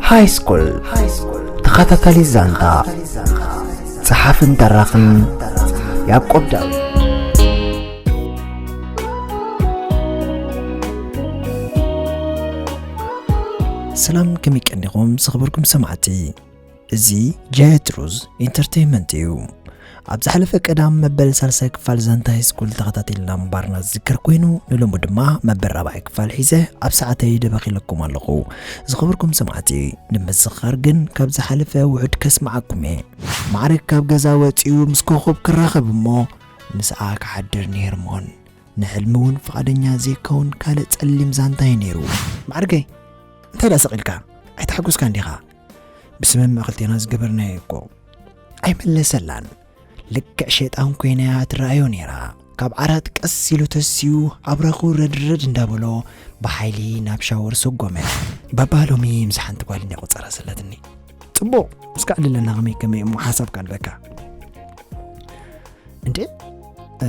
ሃይ ስኩል ተኸታታሊ ዛንታ፣ ጸሓፍን ተራኽን ያዕቆብ ዳዊት። ሰላም፣ ከመይ ቀኒኹም ዝኽበርኩም ሰማዕቲ? እዚ ጀትሩዝ ኢንተርቴይንመንት እዩ። ኣብ ዝሓለፈ ቀዳም መበል ሳልሳይ ክፋል ዛንታ ሃይ ስኩል ተኸታቲልና ምንባርና ዝዝከር ኮይኑ፣ ንሎሚ ድማ መበል ራብዓይ ክፋል ሒዘ ኣብ ሰዓተይ ደበኺለኩም ኣለኹ። ዝኸበርኩም ሰማዕቲ፣ ንምዝኻር ግን ካብ ዝሓለፈ ውሑድ ከስምዓኩም እየ። ማዕረግ ካብ ገዛ ወጺኡ ምስ ኮኾብ ክራኸብ እሞ ምስኣ ክሓድር ንሄርሞን ንሕልሚ እውን ፍቓደኛ ዘይከውን ካልእ ጸሊም ዛንታ እዩ ነይሩ። ማዕርገይ፣ እንታይ ደኣ ስቕ ኢልካ? ኣይተሓጎስካን ዲኻ? ብስምምዕ ክልቴና ዝገበርናዮ እኮ። ኣይመለሰላን። ልክዕ ሸይጣን ኮይና እያ ትረኣዮ ነይራ። ካብ ዓራት ቀስ ኢሉ ተሲኡ ኣብራኹ ረድረድ እንዳበሎ ብሓይሊ ናብ ሻወር ሰጎመ። ባባ ሎሚ ምስ ሓንቲ ጓል እንዲያ ቆጸራ ሰላትኒ። ጽቡቕ፣ እስካዕ ኣለና ከመይ ከመይ እሞ ሓሳብካ ንበካ። እንዴ፣ እ፣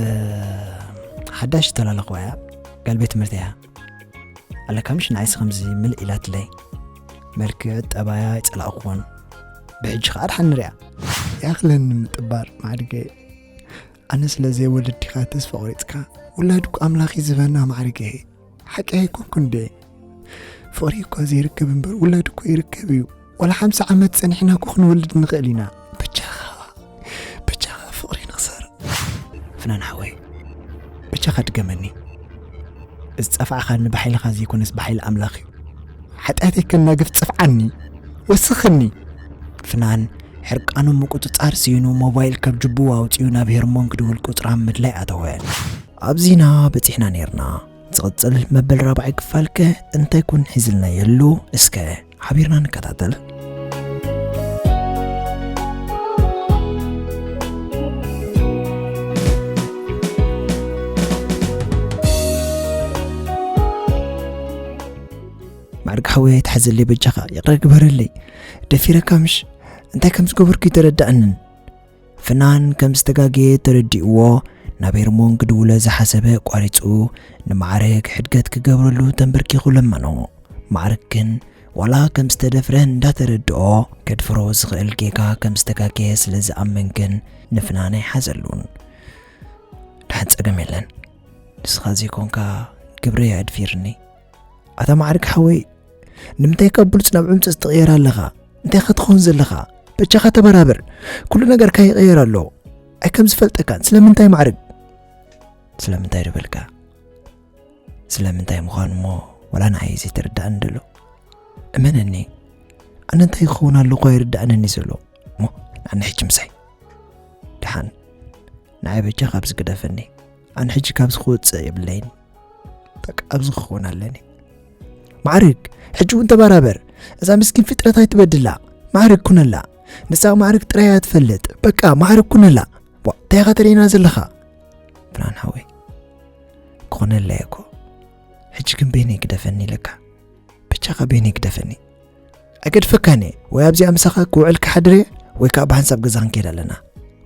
ሓዳሽ እተላለኽዋ እያ፣ ጋል ቤት ትምህርቲ እያ። ኣለካ ምሽ ንዓይስ ከምዚ ምልእ ኢላትለይ። መልክዕ ጠባያ ኣይጸላእኩዎን። ብሕጂ ኸኣ ድሓን ንሪኣ። ያኽለኒ ምጥባር ማዕርገይ። ኣነ ስለ ዘይወልድ ዲኻ ተስፋ ቆሪጽካ? ውላድ እኮ ኣምላኽ እዩ ዝህበና ማዕርገይ። ሓቂ ኣይኮንኩን ድየ? ፍቕሪ እኳ ዘይርከብ እምበር ውላድ እኮ ይርከብ እዩ። ዋላ ሓምሳ ዓመት ጸኒሕና እኮ ክንወልድ ንኽእል ኢና። በጃኻ፣ በጃኻ ፍቕሪ ንኽሰር። ፍናን ሓወይ፣ በጃኻ ድገመኒ። ዝጸፋዕኻኒ ብሓይልኻ ዘይኮነስ ብሓይሊ ኣምላኽ እዩ። ሓጢኣተይ ከናግፍ ጽፍዓኒ፣ ወስኸኒ። ፍናን ሕርቃኑ ምቁጽጻር ስኢኑ ሞባይል ካብ ጅቡኡ ኣውጺኡ ናብ ሄርሞን ክድውል ቁጽራ ምድላይ ኣተወ። ኣብዚና በጺሕና ኔርና። ዝቕጽል መበል ራብዓይ ክፋልከ እንታይ ኮን ሒዝልና የሉ? እስከ ሓቢርና ንከታተል። ማዕርግ ሓወይ ኣይትሓዘለይ በጃኻ፣ ይቕረ ግበረለይ። ደፊረካ ምሽ? እንታይ ከም ዝገበርኩ ይተረዳእንን። ፍናን ከም ዝተጋገየ ተረዲእዎ፣ ናብ ሄርሞን ክድውሎ ዝሓሰበ ቋሪጹ፣ ንማዕረግ ሕድገት ክገብረሉ ተንበርኪኹ ለመኖ። ማዕረግ ግን ዋላ ከም ዝተደፍረ እንዳተረድኦ፣ ከድፍሮ ዝኽእል ጌጋ ከም ዝተጋገየ ስለ ዝኣምን ግን ንፍናን ኣይሓዘሉን። ደሓን ጸገም የለን። ንስኻ ዘይኮንካ ግብረይ ኣድፊርኒ። ኣታ ማዕርግ ሓወይ፣ ንምንታይ ካብ ብሉጽ ናብ ዕምጽጽ ትቕየር ኣለኻ? እንታይ ኸ ትኸውን ዘለኻ? በጃኻ ተበራበር። ኩሉ ነገርካ ይቕየር ኣሎ። ኣይ ከም ዝፈልጠካን። ስለምንታይ ማዕርግ? ስለምንታይ ዶ በልካ? ስለምንታይ ምዃኑ እሞ ዋላ ንዓይ እዩ ዘይተረድኣኒ ዘሎ። እመነኒ፣ ኣነ እንታይ ክኸውን ኣለኹ ኣይርድኣንን እዩ ዘሎ። እሞ ኣነ ሕጂ ምሳይ። ደሓን፣ ንዓይ በጃ ካብዚ ግደፈኒ። ኣነ ሕጂ ካብዚ ክወጽእ የብለይን። በቃ ኣብዚ ክኸውን ኣለኒ። ማዕርግ፣ ሕጂ እውን ተበራበር። እዛ ምስኪን ፍጥረት ኣይትበድላ። ማዕርግ ኩነላ። ንሳ ማዕርግ ጥራይ እያ ትፈልጥ። በቃ ማዕርግ ኩነላ። ዋ፣ እንታይ ኢኻ ተርእየና ዘለኻ? ፍናን ሓወይ፣ ክኾነላ እየ እኮ። ሕጂ ግን በይነይ ግደፈኒ ኢለካ። በጃኻ በይነይ ግደፈኒ። ኣይገድፈካን እየ። ወይ ኣብዚኣ ምሳኻ ክውዕል ክሓድር እየ፣ ወይ ከኣ ብሓንሳብ ገዛ ክንከይድ ኣለና።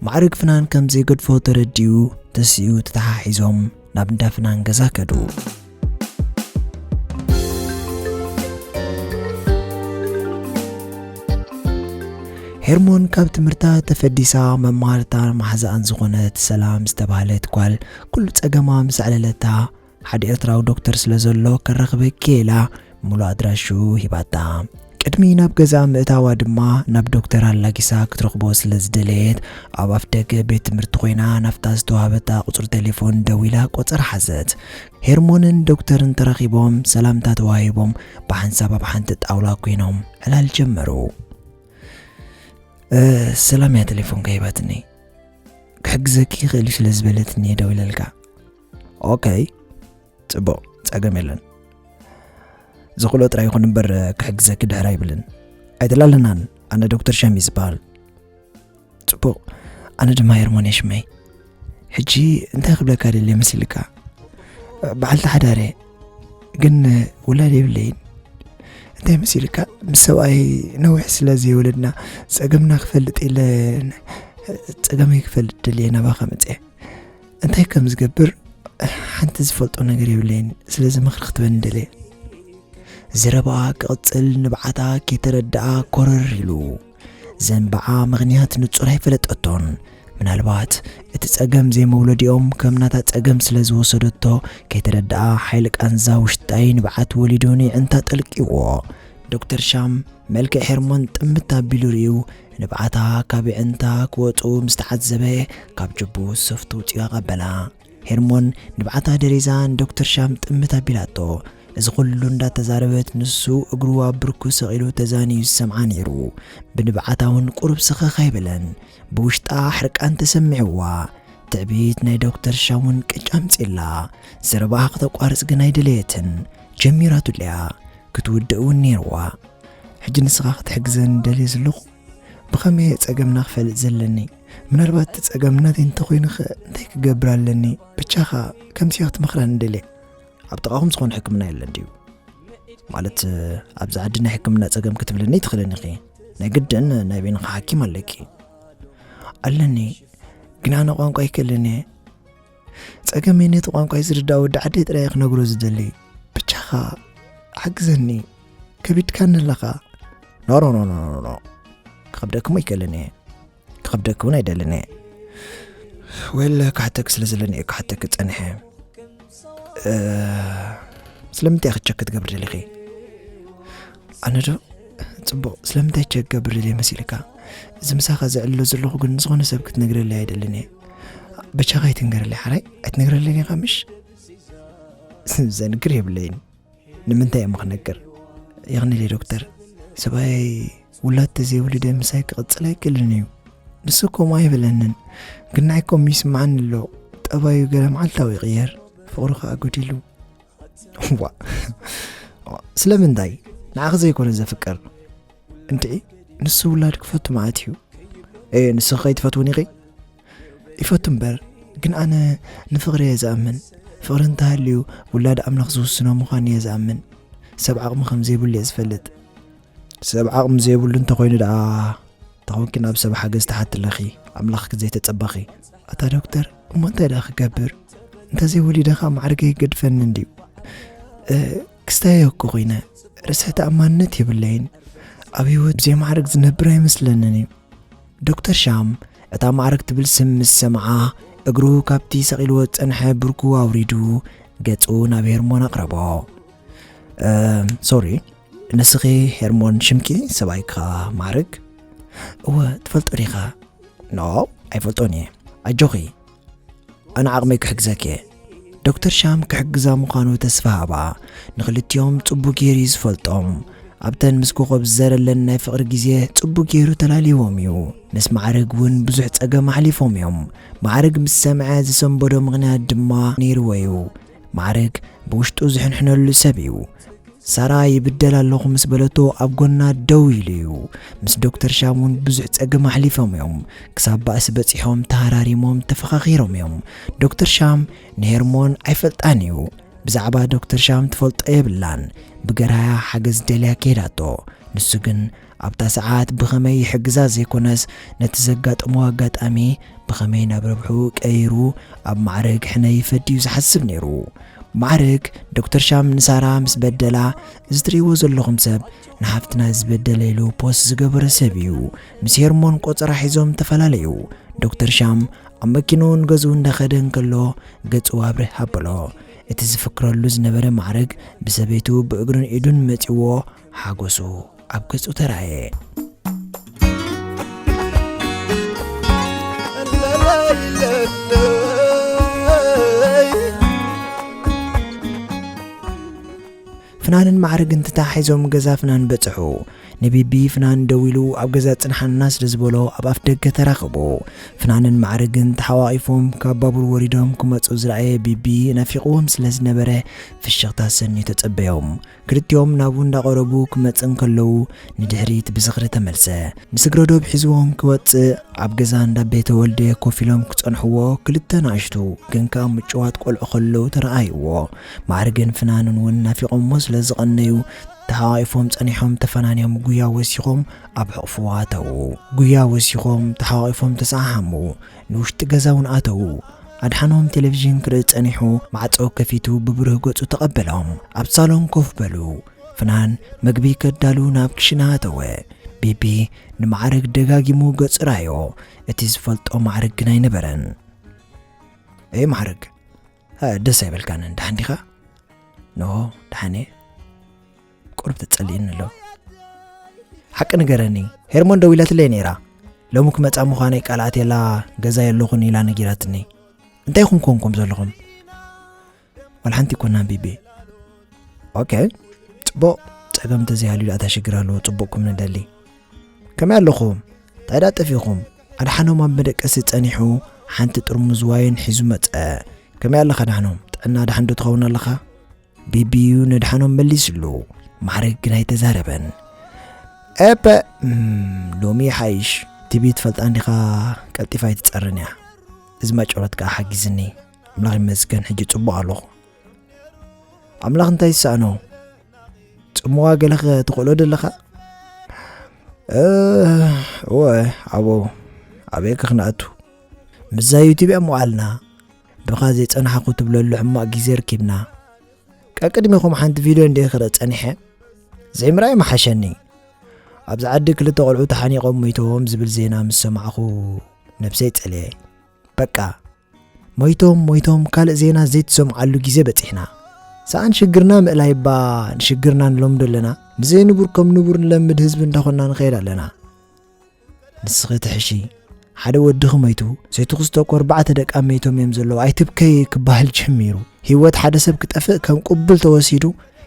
ማዕርግ ፍናን ከም ዘይገድፎ ተረዲኡ፣ ተሲኡ ተተሓሒዞም ናብ እንዳ ፍናን ገዛ ከዱ። ሄርሞን ካብ ትምህርታ ተፈዲሳ፣ መማህርታን መሓዛኣን ዝኾነት ሰላም ዝተባህለት ጓል ኩሉ ጸገማ ምስ ኣዕለለታ፣ ሓደ ኤርትራዊ ዶክተር ስለ ዘሎ ከራኽበኪ እየ ኢላ ምሉእ ኣድራሽኡ ሂባታ። ቅድሚ ናብ ገዛ ምእታዋ ድማ ናብ ዶክተር ኣላጊሳ ክትረኽቦ ስለ ዝደለየት ኣብ ኣፍ ደገ ቤት ትምህርቲ ኮይና ናብታ ዝተዋህበታ ቁጽሪ ቴሌፎን ደዊላ ቆጸራ ሓዘት። ሄርሞንን ዶክተርን ተራኺቦም ሰላምታ ተዋሂቦም ብሓንሳብ ኣብ ሓንቲ ጣውላ ኮይኖም ዕላል ጀመሩ። "እ፣ ሰላም እያ ቴሌፎንካ ሂባትኒ። ክሕግዘኪ ይኽእል እዩ ስለ ዝበለትኒ እየ ደዊለልካ." "ኦኬ፣ ጽቡቕ፣ ጸገም የለን። ዝኽእሎ ጥራይ ይኹን እምበር ክሕግዘኪ ድሕር ኣይብልን። ኣይተላለናን፣ ኣነ ዶክተር ሻሚ ዝበሃል። ጽቡቕ፣ ኣነ ድማ ሄርሞን እየ ሽመይ። ሕጂ እንታይ ክብለካ ደልየ መሲልካ? በዓልቲ ሓዳር እየ፣ ግን ውላድ የብለይን። እንታይ መሲልካ? ምስ ሰብኣይ ነዊሕ ስለ ዘይወለድና ጸገምና ክፈልጥ ኢለ፣ ጸገመይ ክፈልጥ ደልየ ናባኻ መጽየ። እንታይ ከም ዝገብር ሓንቲ ዝፈልጦ ነገር የብለይን፣ ስለዚ ምኽሪ ክትበኒ ደልየ። ዘረባኣ ክቕጽል ንብዓታ ከይተረድኣ ኮረር ኢሉ። ዘንብዓ ምኽንያት ንጹር ኣይፈለጠቶን። ምናልባት እቲ ጸገም ዘይመውለዲኦም ከም ናታ ጸገም ስለ ዝወሰደቶ ከይተረድኣ ሓይሊ ቃንዛ ውሽጣይ ንብዓት ወሊዱ ንዕንታ ጠልቂዎ። ዶክተር ሻም መልክዕ ሄርሞን ጥምት ኣቢሉ ርእዩ ንብዓታ ካብ ዕንታ ክወጹ ምስ ተዓዘበ ካብ ጅቡ ሶፍት ውጽዮ ኣቐበላ። ሄርሞን ንብዓታ ደሪዛ ንዶክተር ሻም ጥምት ኣቢላቶ። እዚ ኩሉ እንዳተዛረበት ንሱ እግሩ ኣብ ብርኩ ሰቒሉ ተዛንዩ ዝሰምዓ ነይሩ። ብንብዓታ እውን ቁሩብ ስኽኽ ኣይበለን። ብውሽጣ ሕርቃን ተሰሚዕዋ። ትዕቢት ናይ ዶክተር ሻም እውን ቅጭ ኣምጺላ። ዘረባኣ ክተቋርጽ ግን ኣይደለየትን። ጀሚራቱለያ ክትውድእ እውን ነይርዋ። ሕጂ ንስኻ ክትሕግዘን ደልየ ዘለኹ ብኸመይ ጸገምና ክፈልጥ ዘለኒ? ምናልባት እቲ ጸገም ናተይ እንተኾይኑ ኸ እንታይ ክገብር ኣለኒ? ብቻኻ ከምሲኻ ክትመኽረኒ ደልየ። ኣብ ጥቓኹም ዝኾነ ሕክምና የለን ድዩ? ማለት ኣብዚ ዓዲ ናይ ሕክምና ጸገም ክትብለኒ ትኽእለኒ ኢኺ። ናይ ግድን ናይ በይንኻ ሓኪም ኣለኪ። ኣለኒ፣ ግን ኣነ ቋንቋ ኣይክእልን እየ። ጸገመይ ነቲ ቋንቋይ ዝርዳእ ወዲ ዓደይ ጥራይ እየ ክነግሮ ዝደሊ። ብቻኻ ሓግዘኒ፣ ከቢድካኒ ኣለኻ። ኖ ኖ ኖ ኖ ኖ ኖ። ክኸብደክሞ ኣይክእልን እየ። ክኸብደኪ እውን ኣይደልን እየ። ወይለ ክሓተኪ ስለ ዘለኒ እየ ክሓተኪ ጸኒሐ። እ፣ ስለምንታይ ኢኺ ቸክ ክትገብሪ ደሊኺ? ኣነ ዶ ጽቡቕ ስለምንታይ ቸክ ክገብር ደልየ መሲልካ? እዚ ምሳኻ ዘዕልሎ ዘለኹ ግን ዝኾነ ሰብ ክትነግረለይ ኣይደልን እየ። በቻኻ ኣይትንገረለይ ሓራይ ኣይትነግረለይ ኢኻ ምሽ? ዘንግር የብለይን። ንምንታይ እሞ ክነግር? የቕንለይ ዶክተር፣ ሰብኣይ ውላድ ተዘይወሊደ ምሳይ ክቕጽል ኣይክእልን እዩ። ንሱ ከምኡ ኣይበለንን፣ ግን ንዓይ ከምኡ ይስምዓኒ ኣሎ። ጠባዩ ገለ መዓልታዊ ይቕየር፣ ፍቕሩ ከኣ ጎዲሉ። ዋ፣ ስለምንታይ? ንዓኺ ዘይኮነ ዘፍቅር? እንድዒ፣ ንሱ ውላድ ክፈቱ መዓት እዩ። ኤ፣ ንስኺ ከይትፈትውኒ ኢኺ? ይፈቱ እምበር፣ ግን ኣነ ንፍቕሪ እየ ዝኣምን። ፍቕሪ እንተሃልዩ፣ ውላድ ኣምላኽ ዝውስኖ ምዃኑ እየ ዝኣምን። ሰብ ዓቕሚ ከም ዘይብሉ እየ ዝፈልጥ። ሰብ ዓቕሚ ዘይብሉ እንተኾይኑ ደኣ፣ ተኾንኪ ናብ ሰብ ሓገዝ ትሓቲ ኣለኺ፣ ኣምላኽኪ ዘይተጸበኺ። ኣታ ዶክተር፣ እሞ እንታይ ደኣ ክገብር? እንተዘይወሊደ ኸኣ ማዕርገይ ይገድፈኒ እንድዩ። እ፣ ክስታየዮ እኮ ኾይነ፣ ርእሰ ተኣማንነት የብለይን። ኣብ ህይወት ብዘይ ማዕርግ ዝነብር ኣይመስለንን እዩ። ዶክተር ሻም እታ ማዕርግ ትብል ስም ምስ ሰምዓ፣ እግሩ ካብቲ ሰቒልዎ ዝጸንሐ ብርኩ ኣውሪዱ፣ ገጹ ናብ ሄርሞን ኣቕረቦ። "እ፣ ሶሪ፣ ንስኺ ሄርሞን ሽምኪ፣ ሰብኣይካ ማዕርግ?" "እወ፣ ትፈልጦ ዲኻ?" "ኖ፣ ኣይፈልጦን እየ። ኣጆኺ፣ ኣነ ዓቕመይ ክሕግዘኪ እየ።" ዶክተር ሻም ክሕግዛ ምዃኑ ተስፋ ሃባ። ንኽልቲኦም ጽቡቕ ገይሩ እዩ ዝፈልጦም። ኣብተን ምስ ኮኾብ ዝዘረለን ናይ ፍቕሪ ግዜ ጽቡቕ ገይሩ ተላልይዎም እዩ። ምስ ማዕርግ እውን ብዙሕ ጸገም ኣሕሊፎም እዮም። ማዕርግ ምስ ሰምዐ ዝሰንበዶ ምኽንያት ድማ ነይርዎ እዩ። ማዕርግ ብውሽጡ ዝሕንሕነሉ ሰብ እዩ። ሳራ ይብደል ኣለኹ ምስ በለቶ ኣብ ጎና ደው ኢሉ እዩ። ምስ ዶክተር ሻም እውን ብዙሕ ጸገም ኣሕሊፎም እዮም። ክሳብ ባእሲ በጺሖም ተሃራሪሞም ተፈኻኺሮም እዮም። ዶክተር ሻም ንሄርሞን ኣይፈልጣን እዩ። ብዛዕባ ዶክተር ሻም ትፈልጦ የብላን። ብገራያ ሓገዝ ደልያ ከይዳቶ። ንሱ ግን ኣብታ ሰዓት ብኸመይ ይሕግዛ ዘይኮነስ ነቲ ዘጋጠሞ ኣጋጣሚ ብኸመይ ናብ ረብሑ ቀይሩ ኣብ ማዕርግ ሕነ ይፈዲ እዩ ዝሓስብ ነይሩ። ማዕርግ ዶክተር ሻም ንሳራ ምስ በደላ፣ እዚ ትርእይዎ ዘለኹም ሰብ ንሓፍትና ዝበደለ ኢሉ ፖስት ዝገበረ ሰብ እዩ። ምስ ሄርሞን ቆጸራ ሒዞም ተፈላለዩ። ዶክተር ሻም ኣብ መኪንኡ ንገዝኡ እንዳኸደ እንከሎ ገጹ ኣብርህ ኣበሎ። እቲ ዝፍክረሉ ዝነበረ ማዕርግ ብሰበይቱ ብእግሩን ኢዱን መጺዎ ሓጎሱ ኣብ ገጹ ተራእየ። ፍናንን ማዕርግን ተተሓሒዞም ገዛ ፍናን በጽሑ። ንቢቢ ፍናን ደዊሉ ኣብ ገዛ ጽንሓና ስለ ዝበሎ ኣብ ኣፍ ደገ ተራኸቡ። ፍናንን ማዕርግን ተሓቋቒፎም ካብ ባቡር ወሪዶም ክመጹ ዝረኣየ ቢቢ ናፊቕዎም ስለ ዝነበረ ፍሽኽታ ሰንዩ ተጸበዮም። ክልቲኦም ናብኡ እንዳቐረቡ ክመጽእ እንከለዉ ንድሕሪት ብዝኽሪ ተመልሰ። ንስግረዶብ ሒዝዎም ክወጽእ ኣብ ገዛ እንዳ ቤተ ወልደ ኮፍ ኢሎም ክጸንሕዎ ክልተ ንኣሽቱ ግን ከኣ ምጭዋት ቆልዑ ከለዉ ተረኣይዎ። ማዕርግን ፍናንን እውን ናፊቖሞ ስለ ዝቐነዩ ተሓቋቒፎም ጸኒሖም ተፈናንዮም ጉያ ወሲኾም ኣብ ሕቕፍዋ ኣተዉ። ጉያ ወሲኾም ተሓቋቒፎም ተሰሓሓሙ። ንውሽጢ ገዛ እውን ኣተዉ። ኣድሓኖም ቴሌቪዥን ክርኢ ጸኒሑ ማዕጾ ከፊቱ ብብሩህ ገጹ ተቐበሎም። ኣብ ሳሎን ኮፍ በሉ። ፍናን መግቢ ከዳሉ ናብ ክሽነ ኣተወ። ቢቢ ንማዕርግ ደጋጊሙ ገጹ ረኣዮ። እቲ ዝፈልጦ ማዕርግ ግን ኣይነበረን። "ኤ ማዕርግ፣ ሃ፣ ደስ ኣይበልካንን? ደሓን ዲኻ?" "ኖ፣ ደሓን እየ። ቁሩብ ተጸሊእኒ ኣሎ። ሓቂ ንገረኒ፣ ሄርሞን ደዊላትለይ ነይራ። ሎሚ ክመጻ ምዃነይ ቃል ኣትየላ፣ ገዛ የለኹን ኢላ ነጊራትኒ። እንታይ ኢኹም ኮንኩም ዘለኹም?" "ዋላ ሓንቲ ኣይኮናን ቢቢ." "ኦኬ፣ ጽቡቕ። ጸገም እንተዘይሃልዩ ደኣ እንታይ ሽግር ኣለዎ? ጽቡቕኩም ንደሊ። ከመይ ኣለኹም? እንታይ ደኣ ጠፊእኹም?" ኣድሓኖም ኣብ መደቀሲ ጸኒሑ ሓንቲ ጥርሙዝ ዋይን ሒዙ መጸ። "ከመይ ኣለኻ ኣድሓኖም? ጥዕና ደሓን ዶ ትኸውን ኣለኻ?" ቢቢዩ ነድሓኖም መሊስሉ። ማዕረግ ግን ኣይተዛረበን። "ኤፐ፣ እም፣ ሎሚ ይሓይሽ። ቲቢ ትፈልጣ እንዲኻ፣ ቀልጢፋ ኣይትጸርን እያ። እዚ ማጭበረጥ ከኣ ሓጊዝኒ። ኣምላኽ ይመስገን፣ ሕጂ ጽቡቕ ኣለኹ።" "ኣምላኽ እንታይ ይሰኣኖ? ጽምዋ ገለኸ ትኽእሎ ደለኻ?" "እ፣ እወ፣ ኣቦ፣ ኣበይ ከ ክንኣቱ? ምስዛ ዩቲብ እያ ምውዓልና። ብኻ ዘይጸናሕኩ ትብለሉ ሕማቕ ግዜ ረኪብና። ቀቅድሚኹም ሓንቲ ቪድዮ እንድየ ክርኢ ጸኒሐ። ዘይምርኣይ ምሓሸኒ። ኣብዚ ዓዲ ክልተ ቆልዑ ተሓኒቖም ሞይቶም ዝብል ዜና ምስ ሰማዕኹ ነብሰይ ጸልየ። በቃ፣ ሞይቶም፣ ሞይቶም፣ ካልእ ዜና ዘይትሰምዓሉ ግዜ በጺሕና። ሰኣን ሽግርና ምእላይ እባ ንሽግርና ንለምዶ ኣለና። ንዘይንቡር ከም ንቡር ንለምድ ህዝቢ እንዳኾንና ንኸይድ ኣለና። ንስኺ ትሕሺ፣ ሓደ ወድኺ ሞይቱ፣ ሰይትኹስ እኮ ኣርባዕተ ደቃ ሞይቶም እዮም ዘለዉ፣ ኣይትብከዪ ክበሃል ጀሚሩ። ህይወት ሓደ ሰብ ክጠፍእ ከም ቅቡል ተወሲዱ፣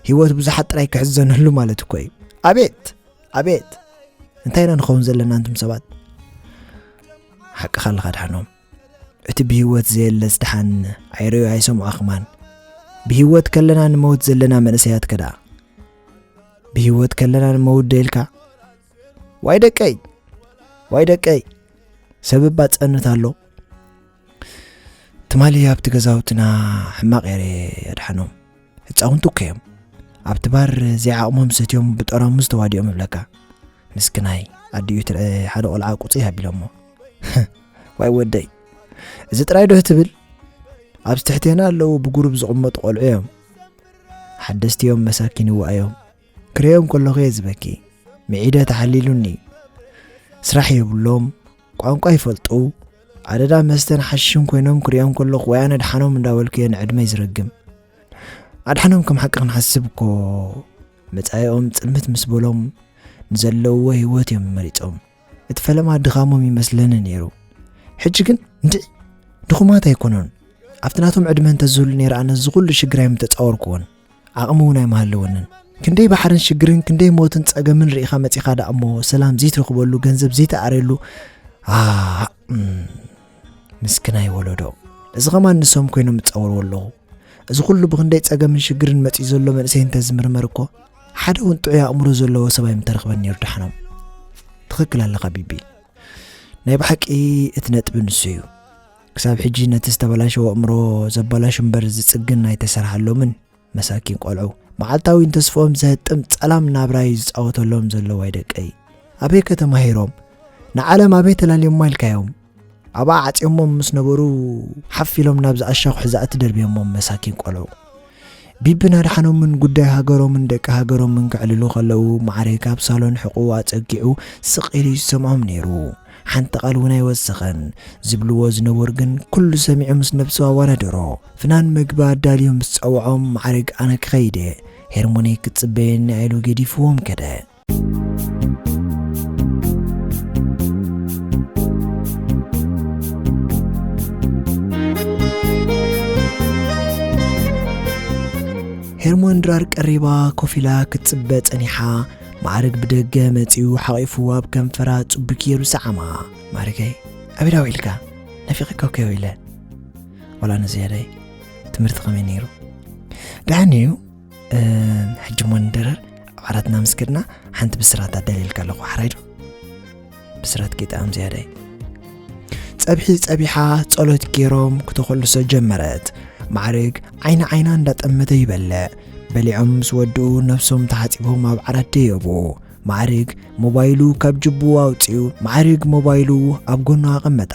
ህይወት ብዙሓት ጥራይ ክሕዘነሉ ማለት እኮ እዩ። ኣቤት! ኣቤት! እንታይ ኢና ንኸውን ዘለና ኣንቱም ሰባት?" ሓቅኻ ኣለኻ ኣድሓኖም። እቲ ብህይወት ዘየለስ ደሓን ኣይርእዮ ኣይሰምዖ ኣኽማን። ብህይወት ከለና ንመውት ዘለና መንእሰያት ከ ደኣ? ብህይወት ከለና ንመውት ዶ ኢልካ? ዋይ ደቀይ! ዋይ ደቀይ! ሰብ እባ ጸንት ኣሎ። ትማሊ ኣብቲ ገዛውትና ሕማቕ እየ ኣድሓኖም። ህጻውንቲ እኮ እዮም። ኣብቲ ባር ዘይዓቕሞም ሰትዮም ብጠራሙዝ ተዋዲኦም እብለካ። ምስክናይ ኣዲኡ ትርአ ሓደ ቆልዓ ቁጽይ ኣቢሎሞ። ዋይ ወደይ፣ እዚ ጥራይ ዶ ትብል? ኣብዚ ትሕቴና ኣለዉ ብጉሩብ ዝቕመጡ ቆልዑ እዮም። ሓደስቲ እዮም መሳኪን ይዋእዮም። ክርእዮም ከለኹ እየ ዝበኪ። ምዒደ ተሓሊሉኒ። ስራሕ የብሎም፣ ቋንቋ ይፈልጡ። ኣደዳ መስተን ሓሽሽን ኮይኖም ክርእዮም ከለኹ ወይ ኣነ ድሓኖም እንዳበልኩ እየ ንዕድመይ ዝረግም። ኣድሓኖም ከም ሓቂ ክንሓስብ እኮ መጻኢኦም ጽልምት ምስ በሎም ንዘለውዎ ህይወት እዮም መሪጾም። እቲ ፈለማ ድኻሞም ይመስለኒ ነይሩ። ሕጂ ግን እንድዒ ድኹማት ኣይኮኑን። ኣብቲ ናቶም ዕድመ እንተዝህሉ ነይረ ኣነ እዚ ኩሉ ሽግር ኣይምተጻወርኩዎን። ዓቕሚ እውን ኣይምሃለወንን። ክንደይ ባሕርን ሽግርን ክንደይ ሞትን ጸገምን ርኢኻ መጺኻ ደኣ እሞ ሰላም ዘይትረኽበሉ፣ ገንዘብ ዘይትኣርየሉ። ኣ፣ እም፣ ምስክናይ ወለዶ። እዚ ኸማን ንሶም ኮይኖም እጻወርዎ ኣለኹ። እዚ ኩሉ ብኽንደይ ጸገምን ሽግርን መጺኡ ዘሎ መንእሰይ እንተ ዝምርመር እኮ፣ ሓደ እውን ጥዑይ ኣእምሮ ዘለዎ ሰብ ኣይምተረኽበን ነይሩ ደሓኖም። ትኽክል ኣለኻ ቢቢ። ናይ ብሓቂ እቲ ነጥቢ ንሱ እዩ። ክሳብ ሕጂ ነቲ ዝተበላሸወ ኣእምሮ ዘበላሹ እምበር ዝጽግን ኣይተሰርሓሎምን። መሳኪን ቆልዑ፣ መዓልታዊ ንተስፍኦም ዘህጥም ጸላም ናብራ እዩ ዝጻወተሎም ዘሎ። ዋይ ደቀይ፣ ኣበይ ከ ተማሂሮም? ንዓለም ኣበይ ተላልዮማ ኢልካዮም? ኣብኣ ዓጽዮሞም ምስ ነበሩ ሓፍ ኢሎም ናብዚ ኣሻኹ ሕዛእቲ ደርብዮሞም፣ መሳኪን ቆልዑ። ቢብን ኣድሓኖምን ጉዳይ ሃገሮምን ደቂ ሃገሮምን ከዕልሉ ከለዉ፣ ማዕረይ ካብ ሳሎን ሕቑኡ ኣጸጊዑ ስቕ ኢሉ ይሰምዖም ነይሩ። ሓንቲ ቃል እውን ኣይወሰኸን። ዝብልዎ ዝነበሩ ግን ኩሉ ሰሚዑ ምስ ነብሱ ኣወዳደሮ። ፍናን መግቢ ኣዳልዩ ምስ ጸውዖም፣ ማዕረግ ኣነ ክኸይድ እየ፣ ሄርሞነይ ክትጽበየኒ እያ ኢሉ ገዲፍዎም ከደ። ሄርሞን ድራር ቀሪባ ኮፍ ኢላ ክትጽበ ጸኒሓ። ማዕረግ ብደገ መጺኡ ሓቒፉ ኣብ ከንፈራ ጽቡክ ገይሩ ሰዓማ። ማዕረገይ፣ ኣበይ ደኣ ውዒልካ? ናፊቐካ እኮ እየ ኢለ። ዋላ ንዝያዳይ ትምህርቲ ከመይ ነይሩ? ደሓን እዩ። እም፣ ሕጂ እሞ ንድረር፣ ኣብ ዓራትና ምስ ከድና ሓንቲ ብስራት ኣዳልየልካ ኣለኹ፣ ሓራይ ዶ? ብስራት ጌጣም ዝያዳይ። ጸብሒ ጸቢሓ ጸሎት ገይሮም ክተኾልሶ ጀመረት። ማዕርግ ዓይኒ ዓይና እንዳጠመተ ይበልዕ። በሊዖም ምስ ወድኡ ነብሶም ተሓጺቦም ኣብ ዓራት ደየቡ። ማዕርግ ሞባይሉ ካብ ጅቡ ኣውጺኡ፣ ማዕርግ ሞባይሉ ኣብ ጎኑ ኣቐመጣ።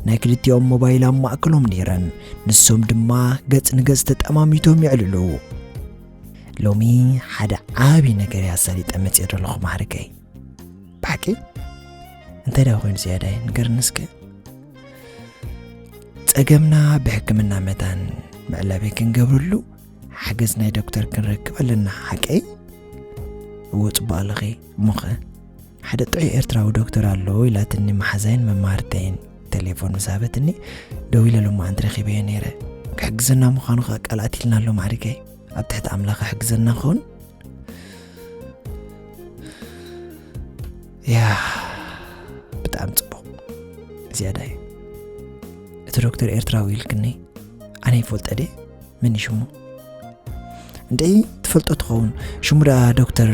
ናይ ክልቲኦም ሞባይል ኣብ ማእከሎም ነይረን። ንሶም ድማ ገጽ ንገጽ ተጠማሚቶም የዕልሉ። ሎሚ ሓደ ዓቢ ነገር እየ ኣሳሊጠ መጽየ ዘለኹ ማዕርገይ። ብሓቂ እንታይ ደኣ ኮይኑ ዝያዳይ ንገርኒ እስከ። ጸገምና ብሕክምና መታን መዕለቢ ክንገብርሉ ሓገዝ ናይ ዶክተር ክንረክብ ኣለና ሓቀይ? እዎ ጽቡቕ ኣለኺ። እሞኸ ሓደ ጥዑይ ኤርትራዊ ዶክተር ኣሎ ኢላትኒ መሓዛይን መማርተይን። ቴሌፎን ምስ ሃበትኒ ደው ኢለ ሎማዓንቲ ረኺበዮ ነይረ። ክሕግዘና ምዃኑ ኸኣ ቃል ኣትይልና ኣሎ ማዕሪገይ። ኣብ ትሕቲ ኣምላኽ ሕግዘና ኸውን። ያ ብጣዕሚ ጽቡቕ። ዝያዳይ እቲ ዶክተር ኤርትራዊ ኢልክኒ ኣነ ይፈልጦ ድየ? መን እዩ ሽሙ? እንዴ ትፈልጦ ትኸውን። ሽሙ ደኣ ዶክተር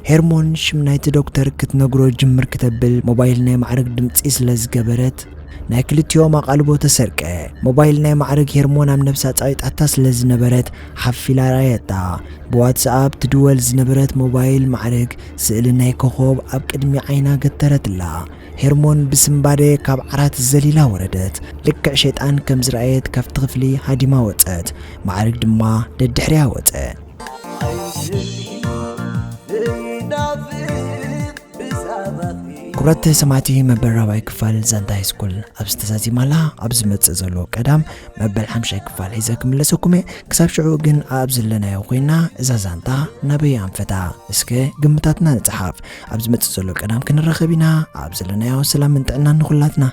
ሄርሞን ሽም ናይቲ ዶክተር ክትነግሮ ጅምር ክተብል ሞባይል ናይ ማዕረግ ድምፂ ስለ ዝገበረት ናይ ክልቲኦም ኣቓልቦ ተሰርቀ። ሞባይል ናይ ማዕረግ ሄርሞን ኣብ ነብሳ ጻዊጣታ ስለ ዝነበረት ሓፊላ ራየታ። ብዋትስኣፕ ትድወል ዝነበረት ሞባይል ማዕረግ ስእሊ ናይ ኮኾብ ኣብ ቅድሚ ዓይና ገተረትላ። ሄርሞን ብስምባደ ካብ ዓራት ዘሊላ ወረደት። ልክዕ ሸይጣን ከም ዝረኣየት ካብቲ ክፍሊ ሃዲማ ወጸት። ማዕርግ ድማ ደድሕሪያ ወጸ። ክቡራት ሰማዕቲ መበል ራብዓይ ክፋል ዛንታ ሃይስኩል ኣብ ዝተዛዚማላ ኣብ ዝመጽእ ዘሎ ቀዳም መበል ሓምሻይ ክፋል ሒዘ ክምለሰኩም እየ። ክሳብ ሽዑ ግን ኣብ ዘለናዮ ኮይና እዛ ዛንታ ናበይ ኣንፈታ? እስከ ግምታትና ንጽሓፍ። ኣብ ዝመጽእ ዘሎ ቀዳም ክንራኸብ ኢና። ኣብ ዘለናዮ ሰላምን ጥዕናን ንኹላትና።